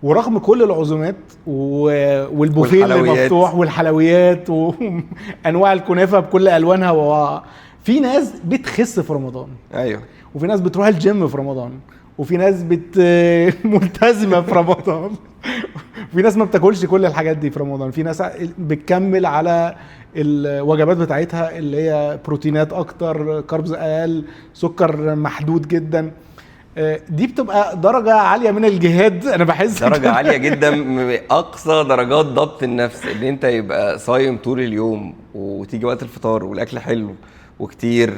ورغم كل العزومات والبوفيه اللي مفتوح والحلويات وانواع الكنافه بكل الوانها، في ناس بتخس في رمضان، ايوه، وفي ناس بتروح الجيم في رمضان، وفي ناس ملتزمة في رمضان، في ناس ما بتاكلش كل الحاجات دي في رمضان، في ناس بتكمل على الوجبات بتاعتها اللي هي بروتينات اكتر، carbs اقل، سكر محدود جدا. دي بتبقى درجة عالية من الجهاد، انا بحس درجة عالية جدا، اقصى درجات ضبط النفس، ان انت يبقى صايم طول اليوم وتيجي وقت الفطار والاكل حلو وكتير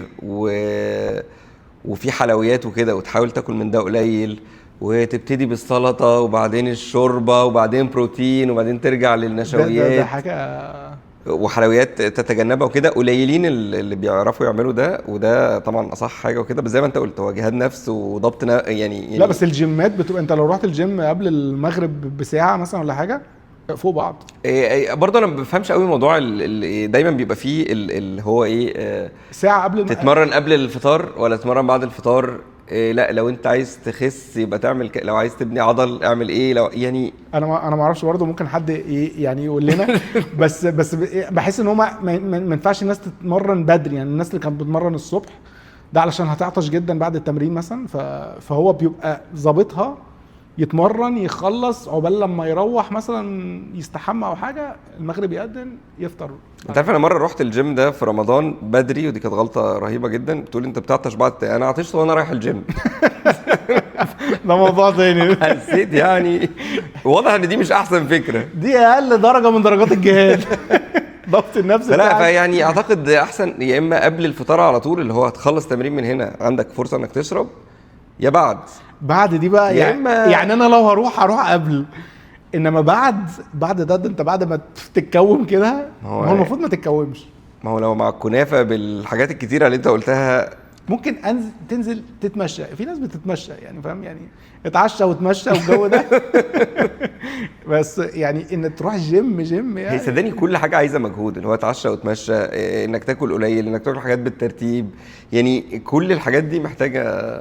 وفي حلويات وكده، وتحاول تاكل من ده قليل، وتبتدي بالسلطة وبعدين الشوربة وبعدين بروتين وبعدين ترجع للنشويات، ده حاجة وحلويات تتجنبها وكده. قليلين اللي بيعرفوا يعملوا ده، وده طبعا اصح حاجة وكده. بس زي ما انت قلت هو جهاد نفس وضبط يعني لا بس الجيمات بتبقى انت لو رحت الجيم قبل المغرب بساعة مثلا ولا حاجة فوق بعض. إيه برضه انا ما بفهمش قوي موضوع دايما بيبقى فيه اللي هو ايه، ساعة قبل تتمرن قبل الفطار ولا تتمرن بعد الفطار. إيه لا لو انت عايز تخس يبقى تعمل لو عايز تبني عضل اعمل ايه، لو يعني انا ما اعرفش برضه، ممكن حد يعني يقول لنا. بس بحس ان هو ما ينفعش الناس تتمرن بدري، يعني الناس اللي كانت بتتمرن الصبح ده علشان هتعطش جدا بعد التمرين مثلا، فهو بيبقى ظابطها يتمرن يخلص عقبال لما يروح مثلا يستحمى او حاجة، المغرب يأذن يفطر. انت عارف انا مرة رحت الجيم ده في رمضان بدري، ودي كانت غلطه رهيبة جدا. بتقول انت بتعطش بعد، انا عطشت وانا رايح الجيم. ده موضوع تاني. حسيت يعني واضح ان دي مش احسن فكرة، دي اقل درجه من درجات الجهاد. ضبط النفس. لا فيعني اعتقد احسن يا اما قبل الفطار على طول، اللي هو هتخلص تمرين من هنا عندك فرصة انك تشرب، يا بعد دي بقى يعني انا لو هروح قبل، انما بعد ده انت بعد ما تتكوم كده، هو المفروض ما تتكومش. ما هو لو مع الكنافه بالحاجات الكتيرة اللي انت قلتها ممكن تنزل تتمشى. في ناس بتتمشى يعني، فاهم يعني، اتعشى وتمشى والجو ده. بس يعني ان تروح جيم يعني هي صدقني كل حاجة عايزه مجهود، اللي هو اتعشى وتمشى، انك تاكل قليل، انك تاكل حاجات بالترتيب، يعني كل الحاجات دي محتاجه،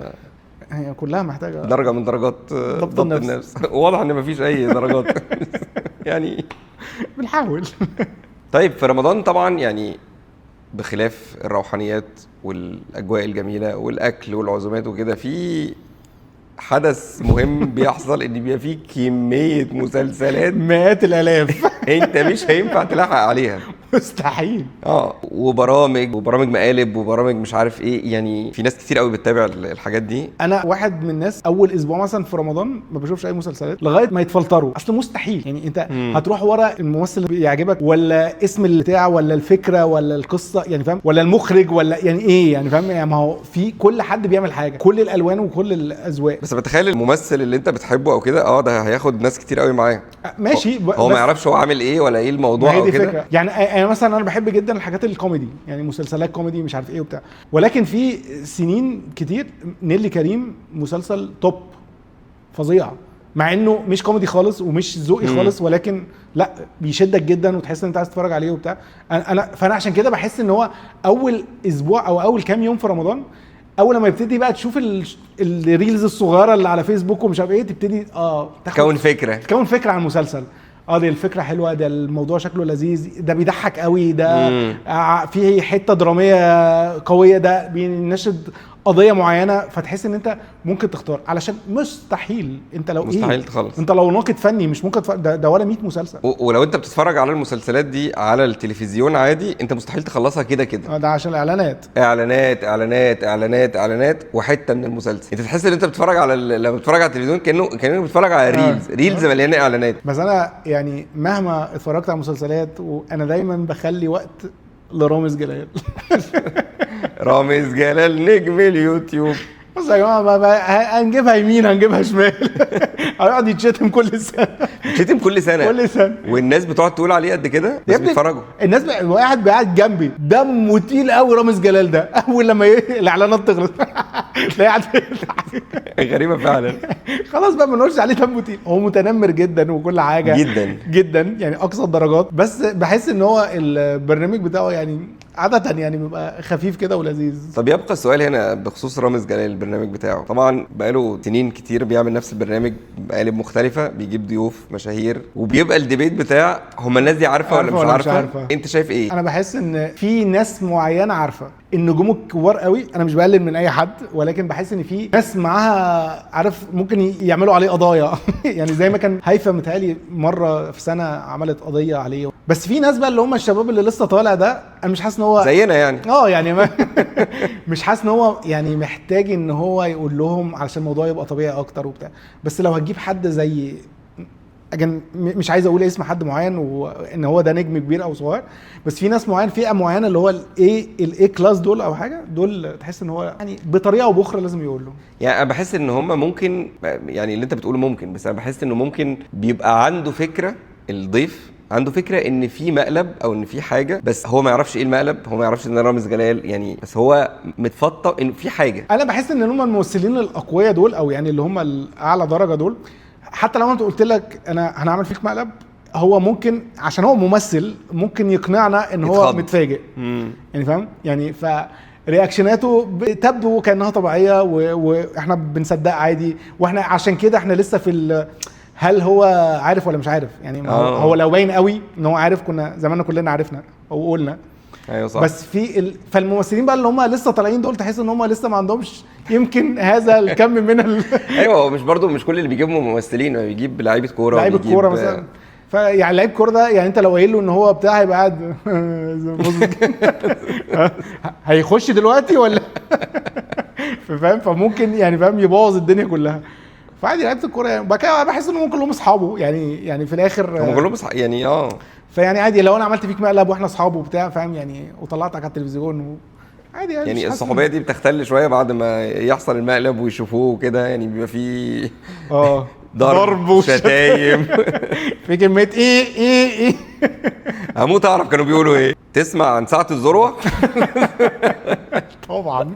هي كلها محتاجه درجه من درجات ضبط النفس. واضح ان مفيش اي درجات. يعني بنحاول. طيب في رمضان طبعا يعني بخلاف الروحانيات والاجواء الجميلة والاكل والعزومات وكده، في حدث مهم بيحصل ان بيبقى فيه كمية مسلسلات مئات الالاف. انت مش هينفع تلحق عليها، مستحيل. وبرامج مقالب وبرامج مش عارف ايه، يعني في ناس كتير قوي بتتابع الحاجات دي. انا واحد من الناس اول اسبوع مثلا في رمضان ما بشوفش اي مسلسلات لغاية ما يتفلتروا، اصل مستحيل يعني انت هتروح ورا الممثل اللي بيعجبك ولا اسم البتاع ولا الفكرة ولا القصة يعني فاهم، ولا المخرج ولا يعني ايه يعني فاهم، يعني ما هو في كل حد بيعمل حاجة، كل الالوان وكل الاذواق. بس بتخيل الممثل اللي انت بتحبه او كده ده هياخد ناس كتير قوي معاه. ماشي، هو ما يعرفش هو عامل ايه ولا ايه الموضوع او كده. يعني انا مثلا انا بحب جدا الحاجات الكوميدي، يعني مسلسلات كوميدي مش عارف ايه وبتاع، ولكن في سنين كتير نيلي كريم مسلسل top فظيع، مع انه مش كوميدي خالص ومش ذوقي خالص، ولكن لا بيشدك جدا وتحس ان انت عايز تتفرج عليه وبتاع. انا عشان كده بحس ان هو اول اسبوع او اول كام يوم في رمضان، اول لما يبتدي بقى تشوف ال reels الصغيرة اللي على فيسبوك ومش عارف ايه، تبتدي تكون فكرة عن المسلسل. دي الفكرة حلوة، ده الموضوع شكله لذيذ، ده بيضحك قوي، ده فيه حتة درامية قوية، ده بينشد قضية معينة، فتحس ان انت ممكن تختار. علشان مستحيل انت لو مستحيل إيه؟ تخلص. انت لو ناقد فني مش ممكن ده ولا 100 مسلسل. ولو انت بتتفرج على المسلسلات دي على التلفزيون عادي انت مستحيل تخلصها كده كده، ده عشان اعلانات اعلانات اعلانات اعلانات اعلانات وحتة من المسلسل. انت تحس ان انت بتتفرج على لما بتتفرج على التلفزيون كانه بتتفرج على reels مليانة اعلانات. بس انا يعني مهما اتفرجت على مسلسلات وانا دايما بخلي وقت لرامز جلال. رامز جلال نجم اليوتيوب. بص يا جماعة، هنجيبها يمين هنجيبها شمال. هيقعد يتشتم كل سنة، يتشتم كل سنة كل سنة، والناس بتقعد تقول عليه قد كده بس بيتفرجوا. الناس قاعد قاعد جنبي دمه تقيل قوي رامز جلال ده، اول لما الاعلانات تخلص تلاقيه قاعد. غريبة فعلا. خلاص بقى ما نقولش عليه دمه تقيل، هو متنمر جدا وكل حاجة جدا جدا يعني اقصى الدرجات، بس بحس ان هو البرنامج بتاعه يعني عادة يعني بيبقى خفيف كده ولذيذ. طب يبقى السؤال هنا بخصوص رامز جلال، البرنامج بتاعه طبعا بقاله سنين كتير بيعمل نفس البرنامج بقالب مختلفة، بيجيب ضيوف مشاهير، وبيبقى ال debate بتاع هم الناس دي عارفه ولا مش عارفه. انت شايف ايه؟ انا بحس ان في ناس معينة عارفه، النجوم الكبار قوي، انا مش بقلل من اي حد، ولكن بحس ان في ناس معاها عارف ممكن يعملوا عليه قضايا يعني زي ما كان هيفا متهيألي مرة في سنة عملت قضية عليه. بس في ناس بقى اللي هم الشباب اللي لسه طالع ده، انا مش حاسس ان هو زينا يعني، يعني ما مش حاسس ان هو يعني محتاج ان هو يقول لهم علشان الموضوع يبقى طبيعي اكتر وبتاع. بس لو هتجيب حد زي مش عايز اقول اسم حد معين وان هو ده نجم كبير او صغير، بس في ناس معين، فئة معينة اللي هو ال A class دول او حاجة، دول تحس ان هو يعني بطريقة او باخرى لازم يقول له. يعني انا بحس ان هم ممكن، يعني اللي انت بتقوله ممكن، بس انا بحس انه ممكن بيبقى عنده فكرة، الضيف عنده فكرة ان في مقلب او ان في حاجة، بس هو ما يعرفش ايه المقلب، هو ما يعرفش ان رامز جلال يعني، بس هو متفطن ان في حاجة. انا بحس ان هم الممثلين الاقوياء دول، او يعني اللي هم الاعلى درجه دول، حتى لو انت قلت لك انا هنعمل فيك مقلب، هو ممكن عشان هو ممثل ممكن يقنعنا ان هو متفاجئ يعني فاهم يعني، ف reaction اته تبدو كانها طبيعية واحنا بنصدق عادي، واحنا عشان كده احنا لسه في هل هو عارف ولا مش عارف يعني. هو لو باين قوي ان هو عارف كنا زماننا كلنا عرفنا او قلنا. ايوه صح. بس في فالممثلين بقى اللي هم لسه طالعين دول تحس ان هم لسه ما عندهمش يمكن هذا الكم من ايوه هو مش برضو مش كل اللي بيجيبهم ممثلين، بيجيب لعيبة كورة، لعيبة كورة مثلا. فيعني لعيب كورة ده يعني انت لو قايل له ان هو بتاع هيبقى قاعد هيخش دلوقتي ولا فاهم، فممكن يعني فاهم يبوظ الدنيا كلها. فعادي لعيبة الكورة يعني بقى بحس ان هم كلهم اصحابه يعني في الاخر هم كلهم اصحاب يعني فيعني عادي لو انا عملت فيك مقلب واحنا اصحاب وبتاع فاهم يعني، وطلعتك على التلفزيون عادي يعني الصحوبيه دي بتختل شوية بعد ما يحصل المقلب ويشوفوه وكده، يعني بيبقى فيه ضرب وشتايم في كمية ايه ايه ايه هموت اعرف كانوا بيقولوا ايه. تسمع عن ساعة الذروة؟ طبعا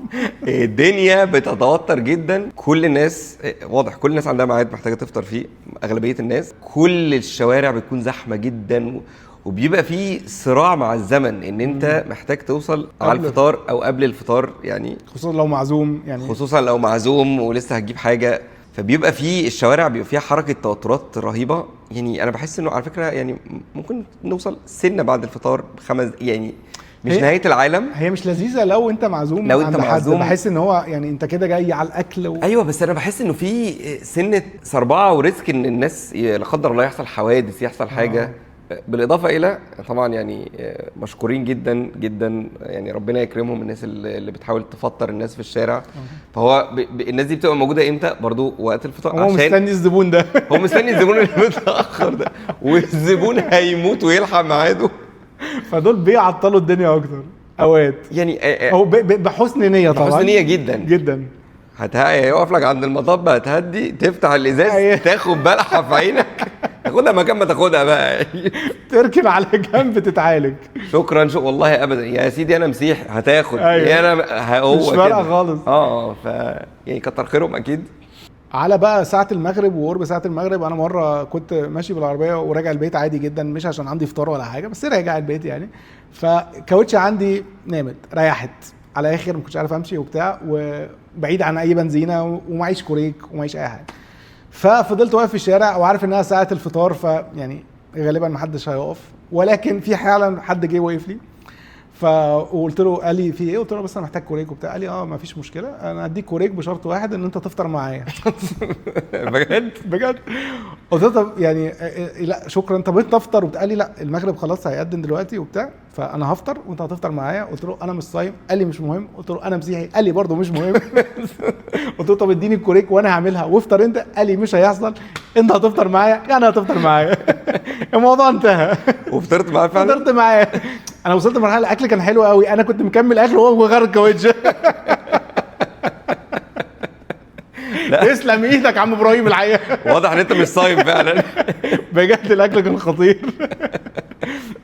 الدنيا بتتوتر جدا، كل الناس واضح كل الناس عندها ميعاد محتاجه تفطر فيه، اغلبية الناس، كل الشوارع بتكون زحمة جدا، وبيبقى فيه صراع مع الزمن ان انت محتاج توصل على الفطار او قبل الفطار يعني، خصوصا لو معزوم يعني، خصوصا لو معزوم ولسه هتجيب حاجة. فبيبقى فيه الشوارع بيبقى فيها حركة توترات رهيبة يعني. انا بحس انه على فكرة يعني ممكن نوصل سنة بعد الفطار بخمس يعني، مش نهاية العالم. هي مش لذيذة لو انت معزوم، لو انت معزوم بحس ان هو يعني انت كده جاي على الاكل ايوه، بس انا بحس انه في سنة صربعه و risk ان الناس لا قدر الله يحصل حوادث، يحصل حاجة. بالاضافة الى طبعا يعني مشكورين جدا جدا يعني، ربنا يكرمهم الناس اللي بتحاول تفطر الناس في الشارع. فهو الناس دي بتبقى موجودة امتى؟ برضو وقت الفطار، هو مستني الزبون ده هو مستني الزبون اللي متاخر ده، والزبون هيموت ويلحق ميعاده، فدول بيعطلوا الدنيا اكتر اوقات يعني. هو بحسن نيه طبعا، بحسن نيه جدا جدا، هيقف لك عند المطب، هتهدي، تفتح الازاز، تاخد بلحه في عينك، تاخدها مكان ما تاخدها بقى، تركن على جنب تتعالج. شكرا شو والله ابدا يا سيدي، انا مسيح هتاخد. أيوة. انا هو مش فارقه خالص. ف يعني كتر خيرهم اكيد. على بقى ساعة المغرب وقرب ساعة المغرب، انا مرة كنت ماشي بالعربية وراجع البيت عادي جدا، مش عشان عندي فطار ولا حاجة، بس راجع البيت يعني. فكاوتش عندي نامت، ريحت على اخر، ما كنتش عارف امشي وبتاع، وبعيد عن اي بنزينة، ومعيش كوريك ومعيش اي حاجة. ففضلت واقف في الشارع وعارف انها ساعة الفطار، فيعني غالبا ما حدش هيقف، ولكن في حالا حد جه وقف لي. فقلت له، قال لي في ايه؟ قلت له بس انا محتاج كوريك وبتاع. قال لي ما فيش مشكلة، انا هديك كوريك بشرط واحد، ان انت تفطر معايا. بجد بجد؟ قلت له طب يعني لا شكرا، طب انت افطر وبتاع. قال لي لا المغرب خلاص هيقدم دلوقتي وبتاع، فانا هفطر وانت هتفطر معايا. قلت له انا مش صايم. قال لي مش مهم. قلت له انا مسيحي. قال لي برده مش مهم. قلت له طب اديني الكوريك وانا هعملها وافطر انت. قال لي مش هيحصل، انت هتفطر معايا يعني هتفطر معايا. الموضوع انتهى. وفطرت معاه فعلا؟ فطرت معاه. انا وصلت لمرحلة الاكل كان حلو قوي، انا كنت مكمل اكل وهو غير الكاوتش. تسلم ايدك يا عم ابراهيم، الحقيقة واضح ان انت مش صايم فعلا. بجد الاكل كان خطير.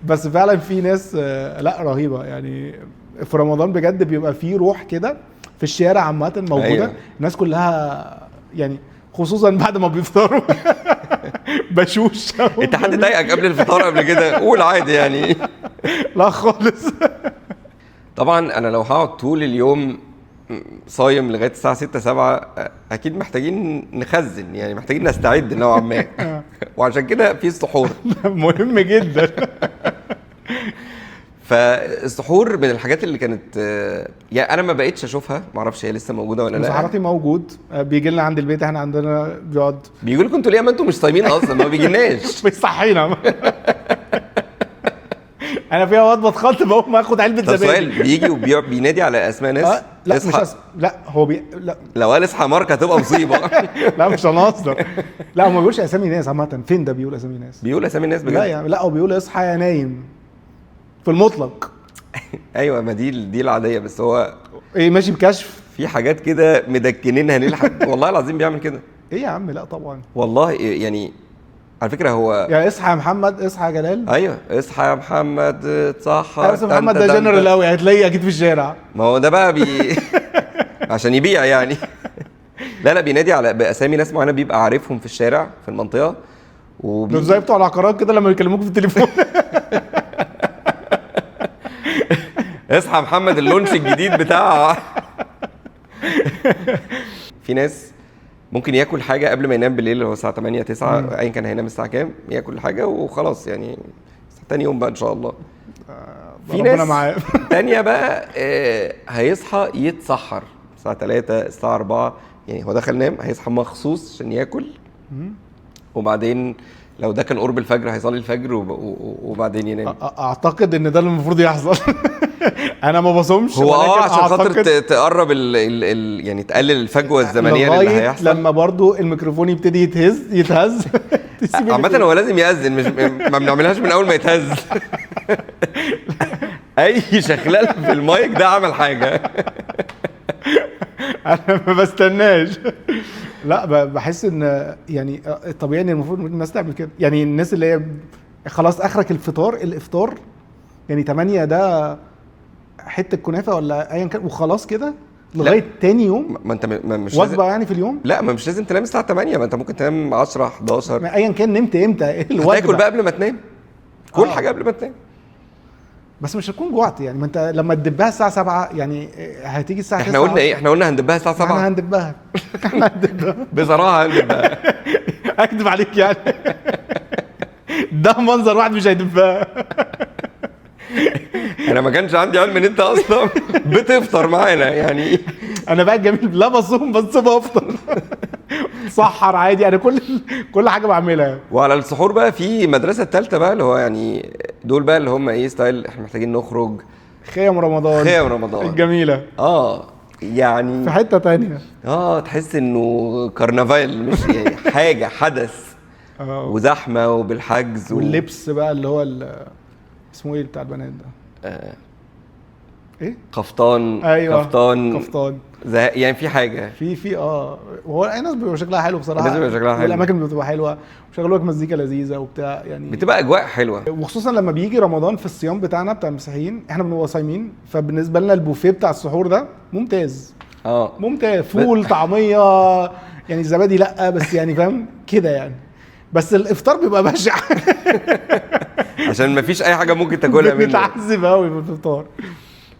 بس فعلا في ناس لا رهيبة يعني في رمضان، بجد بيبقى في روح كده في الشارع عامة موجودة. أيوة. الناس كلها يعني خصوصا بعد ما بيفطروا بشوش. انت حد ضايقك قبل الفطار قبل كده؟ قول عادي يعني. لا خالص. طبعا انا لو هقعد طول اليوم صايم لغاية الساعة 6 7 اكيد محتاجين نخزن، يعني محتاجين نستعد نوعا ما، وعشان كده في السحور. مهم جدا. فالسحور من الحاجات اللي كانت يعني انا ما بقتش اشوفها، ما اعرفش هي لسه موجودة ولا لا. مسحراتي موجود، بيجي لنا عند البيت، احنا عندنا بيقعد بيقول لكم انتوا ليه ما انتوا مش صايمين اصلا؟ ما بيجيلناش، بيصحينا. انا في اوقات بتخلط بقوم اخد علبة طب زبادي. سؤال، بيجي وبينادي على اسماء ناس؟ لا مش لا هو لا لو قال اصحى مارك هتبقى مصيبة. لا مش هنهزر. لا هو ما بيقولش اسامي ناس عامة. فين ده بيقول اسامي ناس؟ بيقول اسامي ناس بجد؟ لا يعني لا هو بيقول اصحى يا نايم في المطلق. ايوه ما دي العادية، بس هو ايه ماشي بكشف في حاجات كده مدكنينها نلحق. والله العظيم بيعمل كده. ايه يا عم؟ لا طبعا والله يعني على فكرة هو يعني اصحى يا محمد، اصحى يا جلال. ايوه اصحى يا محمد، اتصحى. بس محمد ده جنرال قوي، هتلاقيه اكيد في الشارع. ما هو ده بقى عشان يبيع يعني. لا بينادي على باسامي ناس معينة بيبقى عارفهم في الشارع في المنطقة. زي بتوع العقارات كده لما يكلموك في التليفون. اصحى محمد ال launch الجديد بتاع. في ناس ممكن ياكل حاجة قبل ما ينام بالليل، اللي هو الساعة 8 9 ايا كان هينام الساعة كام، ياكل حاجة وخلاص يعني تاني يوم بقى ان شاء الله. في ناس تانية بقى هيصحى يتسحر الساعة 3 الساعة 4، يعني هو دخل نام هيصحى مخصوص عشان ياكل، وبعدين لو ده كان قرب الفجر هيصلي الفجر وبعدين ينام. اعتقد ان ده اللي المفروض يحصل. انا ما بصومش، هو عشان خاطر تقرب ال يعني تقلل الفجوة الزمنية اللي هيحصل لما برضو الميكروفون يبتدي يتهز. عامة هو لازم يأذن، مش ما بنعملهاش من اول ما يتهز. اي شخلال في المايك ده عمل حاجة. انا ما بستناش. لا بحس ان يعني الطبيعي ان المفروض الناس تعمل كده، يعني الناس اللي هي خلاص اخرك الافطار يعني 8 ده حتة كنافه ولا ايا كان وخلاص كده لغاية تاني يوم. ما انت مش وجبة يعني في اليوم. لا ما مش لازم تنام الساعة 8، ما انت ممكن تنام 10 11 ايا كان نمت امتى. الوجبة تاكل بقى قبل ما تنام، كل حاجة قبل ما تنام، بس مش هتكون جوعت يعني. ما انت لما تدبها الساعة 7 يعني هتيجي الساعة 9. احنا قلنا ايه؟ احنا قلنا هندبها الساعة 7. احنا هندبها. احنا هندبها بصراحة هندبها. اكدب عليك يعني. ده منظر واحد مش هيدبها. انا ما كانش عندي علم ان انت اصلا بتفطر معانا يعني. انا بقى جميل، لا بصوم بس بفطر. سحر عادي، انا كل حاجة بعملها. وعلى السحور بقى في مدرسه الثالثة بقى، اللي هو يعني دول بقى اللي هم ايه style احنا محتاجين نخرج، خيام رمضان، خيام رمضان الجميلة. يعني في حتة تانية. تحس انه كرنفال، مش يعني حاجة حدث. وزحمه وبالحجز واللبس بقى اللي هو اسمه ايه بتاع البنات ده؟ ايه؟ قفطان. ايوه قفطان يعني في حاجة في هو الناس بيبقى شكلها حلو بصراحة، الناس بيبقى شكلها حلو، والاماكن بتبقى حلوة، وشغلوا لك مزيكا لذيذة وبتاع، يعني بتبقى اجواء حلوة. وخصوصا لما بيجي رمضان في الصيام بتاعنا بتاع المسيحيين، احنا بنبقى صايمين، فبالنسبه لنا البوفيه بتاع السحور ده ممتاز. ممتاز، فول طعميه يعني الزبادي لا بس يعني فاهم كده يعني، بس الافطار بيبقى بشع. عشان مفيش اي حاجة ممكن تاكلها منه. بنتعذب قوي في الفطار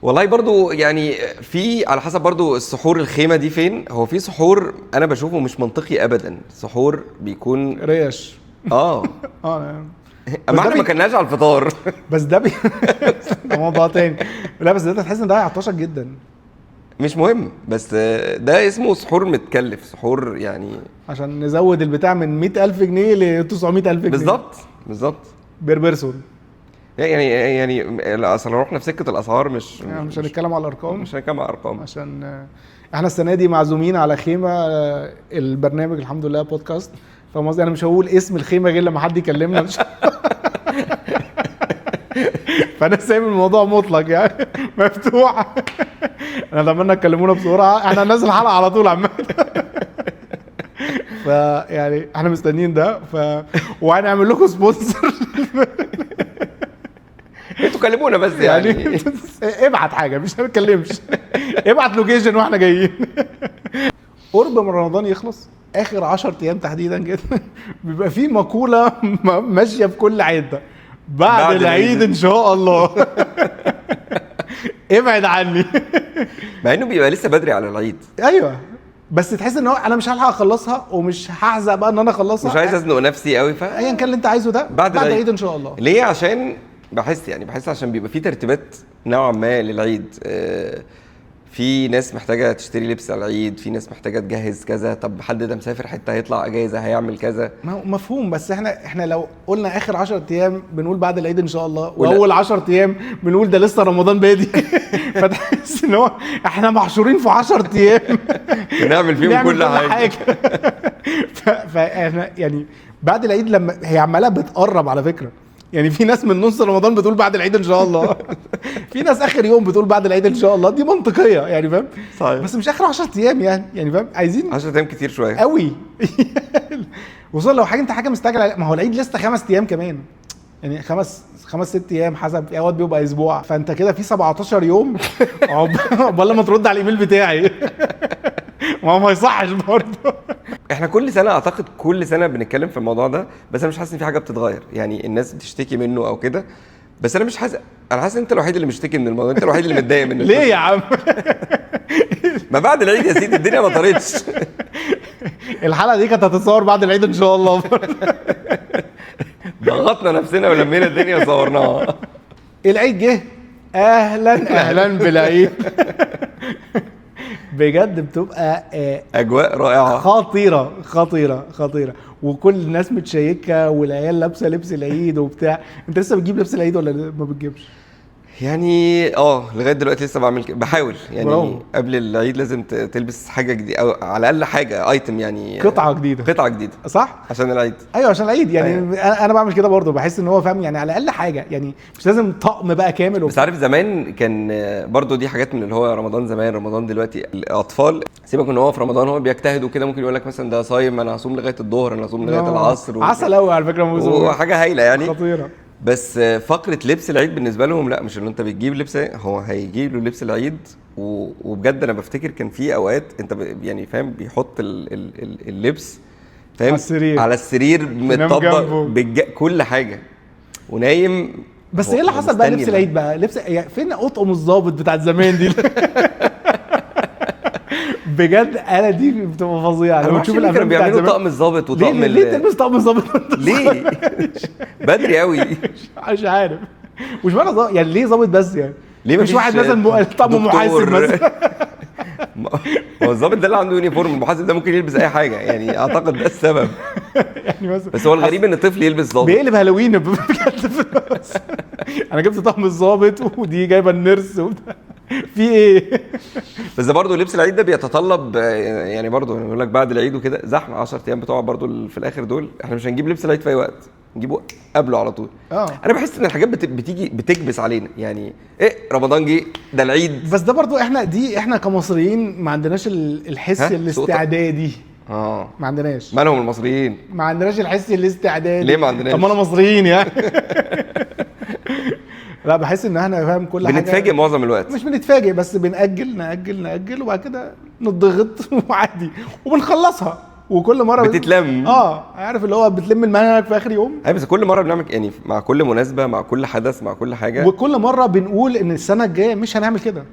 والله. برضو يعني في على حسب برضو السحور، الخيمة دي فين. هو في سحور انا بشوفه مش منطقي ابدا، سحور بيكون ريش. اما احنا ما كناش على الفطار. بس ده ده موضوع تاني. لا بس ده تحس ان ده هيعطشك جدا. مش مهم، بس ده اسمه سحور متكلف، سحور يعني عشان نزود البتاع من 100,000 جنيه ل 900,000 جنيه. بالظبط بالظبط، per person يعني اصل لو رحنا في سكة الاسعار مش هنتكلم على الارقام، مش هنتكلم على الارقام، عشان احنا السنة دي معزومين على خيمة البرنامج الحمد لله بودكاست، فاهم قصدي؟ انا مش هقول اسم الخيمة غير لما حد يكلمنا. فانا سايب الموضوع مطلق يعني مفتوح. انا اتمنى تكلمونا بسرعة، احنا هننزل حلقة على طول عامة. فيعني احنا مستنيين ده، وهنعمل لكم sponsor. انتوا كلمونا بس يعني ابعت حاجة، مش هنتكلمش، ابعت location واحنا جايين. قرب من رمضان يخلص اخر 10 ايام تحديدا كده بيبقى في مقولة ماشية في كل عيده، بعد العيد ان شاء الله. ابعد عني. مع انه بيبقى لسه بدري على العيد. ايوه بس تحس ان هو انا مش هلحق اخلصها ومش هحزق بقى ان انا اخلصها، مش عايز ازنق نفسي قوي، ف ايا كان اللي انت عايزه ده بعد العيد ان شاء الله. ليه؟ عشان بحس يعني بحس عشان بيبقى في ترتيبات نوعا ما للعيد. في ناس محتاجه تشتري لبس على العيد، في ناس محتاجه تجهز كذا، طب حد ده مسافر حتة هيطلع اجازه هيعمل كذا. ما هو مفهوم، بس احنا لو قلنا اخر 10 ايام بنقول بعد العيد ان شاء الله، واول 10 ايام بنقول ده لسه رمضان بادي. فتحس ان هو احنا محشورين في 10 ايام بنعمل فيهم كل حاجة. فاحنا يعني بعد العيد لما هي عماله بتقرب على فكرة، يعني في ناس من نص رمضان بتقول بعد العيد ان شاء الله، في ناس اخر يوم بتقول بعد العيد ان شاء الله، دي منطقية يعني فاهم؟ صحيح. بس مش اخر 10 ايام يعني فاهم؟ عايزين 10 ايام كتير شوية قوي. وصل لو حاجة انت حاجة مستعجلة، ما هو العيد لسه 5 ايام كمان، يعني 5 6 ايام حسب، في اوقات بيبقى اسبوع، فانت كده في 17 يوم عقبال ما ترد على الايميل بتاعي. ما هو ما يصحش برضه. احنا كل سنة اعتقد كل سنة بنتكلم في الموضوع ده، بس انا مش حاسس ان في حاجة بتتغير، يعني الناس بتشتكي منه او كده، بس انا مش حاسس، انا حاسس ان انت الوحيد اللي مشتكي من الموضوع، انت الوحيد اللي متضايق منه. ليه يا عم؟ ما بعد العيد يا سيدي الدنيا ما طارتش. الحلقة دي كانت هتتصور بعد العيد ان شاء الله. ضغطنا نفسنا ولمينا الدنيا وصورناها. العيد جه، اهلا اهلا بالعيد. بجد بتبقى اجواء رائعة، خطيرة خطيرة خطيرة، وكل الناس متشيكه والعيال لابسه لبس العيد وبتاع. انت لسه بتجيب لبس العيد ولا ما بتجيبش؟ يعني لغاية دلوقتي لسه بعمل كده، بحاول يعني. برافو. قبل العيد لازم تلبس حاجة جديدة، او على الاقل حاجة item، يعني قطعه جديدة، قطعه جديدة صح، عشان العيد. ايوه عشان العيد يعني. أيوة. انا بعمل كده برضه، بحس ان هو فاهم يعني على الاقل حاجة، يعني مش لازم طقم بقى كامل. بس عارف زمان كان برضه دي حاجات من اللي هو رمضان زمان، رمضان دلوقتي الاطفال سيبك ان هو في رمضان هو بيجتهدوا كده، ممكن يقول لك مثلا ده صايم، انا هصوم لغاية الظهر، انا هصوم لغاية العصر. عسل قوي على فكرة، وحاجه هايلة يعني، خطيرة. بس فقره لبس العيد بالنسبة لهم لا، مش ان انت بتجيب لبس، هو هيجيب له لبس العيد. وبجد انا بفتكر كان في اوقات انت يعني فاهم بيحط اللبس فاهم على السرير، على السرير متطبق كل حاجة ونايم. بس ايه اللي حصل بقى لبس العيد بقى؟ لبس يعني فين اطقم الظابط بتاعت زمان دي؟ بجد انا دي بتبقى فظيعة لما تشوف الافلام بيعملوا طقم الظابط وطقم ليه تلبس طقم الظابط؟ ليه بدري قوي؟ مش عارف. مش معنى يعني ليه ظابط بس، يعني ليه مش واحد مثلا طقم محاسب مثلا؟ هو الظابط ده اللي عنده uniform، المحاسب ده ممكن يلبس اي حاجة يعني، اعتقد ده السبب يعني. بس هو الغريب ان الطفل يلبس ظابط، بيقلب هالوين بجد. انا جبت طقم الظابط ودي جايبه ال nurse في ايه؟ بس ده برضه لبس العيد ده بيتطلب يعني، برضه بيقول لك بعد العيد وكده زحمة 10 ايام بتوع برضه في الاخر دول، احنا مش هنجيب لبس العيد في اي وقت، نجيبه قبله على طول. انا بحس ان الحاجات بتيجي بتكبس علينا يعني، ايه رمضان جه ده العيد. بس ده برضه احنا دي احنا كمصريين ما عندناش الحس الاستعدادي. ما عندناش. مالهم المصريين؟ ما عندناش الحس الاستعدادي. ليه ما عندناش؟ طب ما انا مصريين يعني. لا بحس ان احنا فاهم كل حاجة بنتفاجئ معظم الوقت. مش بنتفاجئ، بس بنأجل نأجل نأجل، وبعد كده نضغط وعادي وبنخلصها، وكل مرة بتتلم. عارف اللي هو بتلم المنهج في اخر يوم. ايوه بس كل مرة بنعمل يعني، مع كل مناسبة، مع كل حدث، مع كل حاجة، وكل مرة بنقول ان السنة الجاية مش هنعمل كده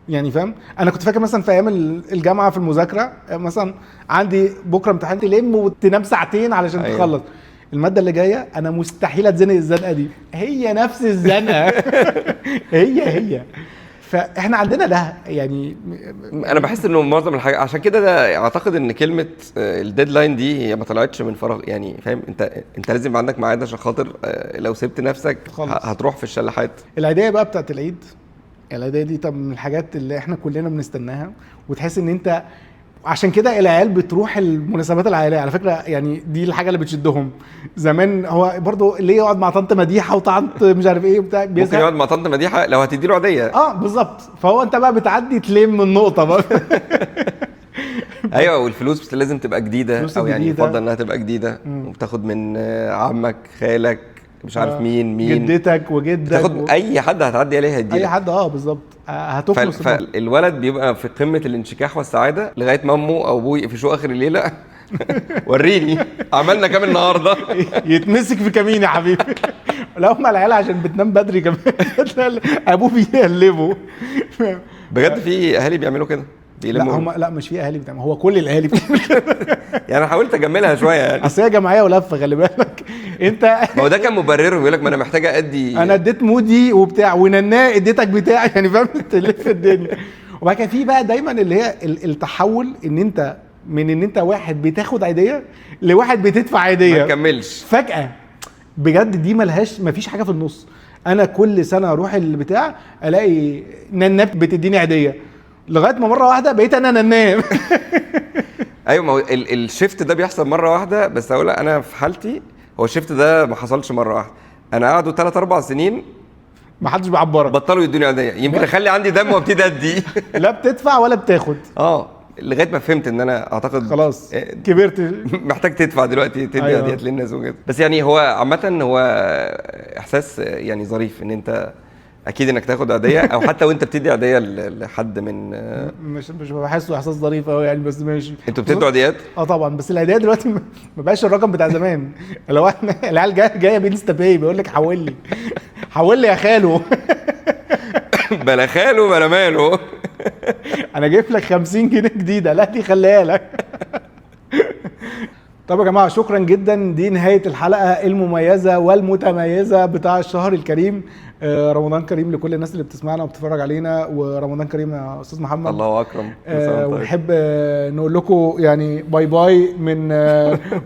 يعني فاهم. انا كنت فاكر مثلا في ايام الجامعة في المذاكرة مثلا، عندي بكره امتحان، تلم وتنام ساعتين علشان أيوة. تخلص المادة اللي جاية. انا مستحيل اتزنق الزنقة دي، هي نفس الزنقة. هي فاحنا عندنا ده يعني. انا بحس انه معظم الحاجات عشان كده ده اعتقد ان كلمة ال deadline دي هي ما طلعتش من فراغ يعني فاهم. انت لازم يبقى عندك ميعاد عشان خاطر لو سبت نفسك هتروح في الشلاحات. العيديه بقى بتاعت العيد، العيديه دي طب من الحاجات اللي احنا كلنا بنستناها، وتحس ان انت عشان كده العيال بتروح المناسبات العائلية على فكرة، يعني دي الحاجة اللي بتشدهم. زمان هو برضو ليه يقعد مع طنط مديحه وطنط مش عارف ايه وبتاع، ممكن يقعد مع طنط مديحه لو هتدي له عيديه. بالظبط. فهو انت بقى بتعدي تلم النقطة بقى. ايوه، والفلوس لازم تبقى جديدة، او يعني يفضل انها تبقى جديدة. وبتاخد من عمك، خالك، مش عارف مين جدتك وجدك، تاخد اي حد هتعدي عليه هيديلك اي حد. بالظبط. هتخلص. فالولد بيبقى في قمة الانشكاح والسعادة لغاية ما امه او ابوه يقفشوه اخر الليلة. وريني عملنا كام النهارده. يتمسك في كمين يا حبيبي. لا هم العيال عشان بتنام بدري كمان ابوه بيقلبه. بجد في اهالي بيعملوا كده؟ لا هم لا مش في اهالي بتعمل، هو كل الاهالي بتعمل كده. يعني انا حاولت اجملها شوية يعني، اصل هي جمعية ولفه خلي بالك انت. ما هو ده كان مبررة، بيقول لك ما انا محتاجه ادي، انا اديت مودي وبتاع ونناه اديتك بتاع، يعني فاهم تلف الدنيا. وبعد كده في بقى دايما اللي هي التحول، ان انت من ان انت واحد بتاخد عيديه لواحد بتدفع عيديه، ما تكملش فجاة بجد. دي ملهاش، مفيش حاجة في النص. انا كل سنة اروح البتاع الاقي نناب بتديني عيديه، لغاية ما مرة واحدة بقيت انا ننام. ايوه ما هو ال shift ده بيحصل مرة واحدة. بس اقول انا في حالتي هو ال shift ده ما حصلش مرة واحدة، انا قعدوا 3-4 سنين ما حدش بيعبرك، بطلوا يدوني عيديه، يمكن اخلي عندي دم وابتدي ادي. لا بتدفع ولا بتاخد. لغاية ما فهمت ان انا اعتقد خلاص كبرت محتاج تدفع دلوقتي، تدي عيديات للناس وكده. بس يعني هو عامة هو احساس يعني ظريف ان انت اكيد انك تاخد عيديه، او حتى وانت بتدي عيديه لحد من مش بحسه احساس ظريف قوي يعني، بس ماشي. انتوا بتدوا عيديات؟ طبعا، بس العيديه دلوقتي ما بقاش الرقم بتاع زمان. لو احنا العيال جاية ب InstaPay بيقول لك حول لي، حول لي يا خالو. بلا خالو بلا ماله. انا جايب لك 50 جنيه جديدة، لا دي خليها لك. طب يا جماعة شكرا جدا، دي نهاية الحلقة المميزة والمتميزه بتاع الشهر الكريم. رمضان كريم لكل الناس اللي بتسمعنا وبتتفرج علينا، ورمضان كريم يا استاذ محمد. الله اكرم. ونحب نقول لكم يعني bye bye من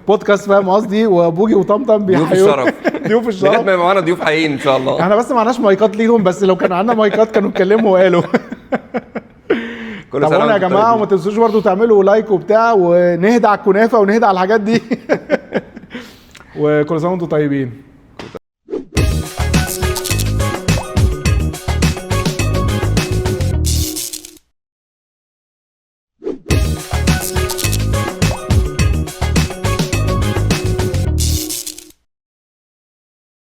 بودكاست فاهم قصدي، وبوجي وطمطم ضيوف الشرف. ضيوف الشرف لغاية ما معانا ضيوف حقيقيين ان شاء الله. احنا بس معناش مايكات ليهم، بس لو كان عندنا مايكات كانوا اتكلموا وقالوا. كل سنة يا جماعة، وما تنسوش برضو تعملوا like وبتاع، ونهدى على الكنافه ونهدى على الحاجات دي. وكل سنة وانتم طيبين.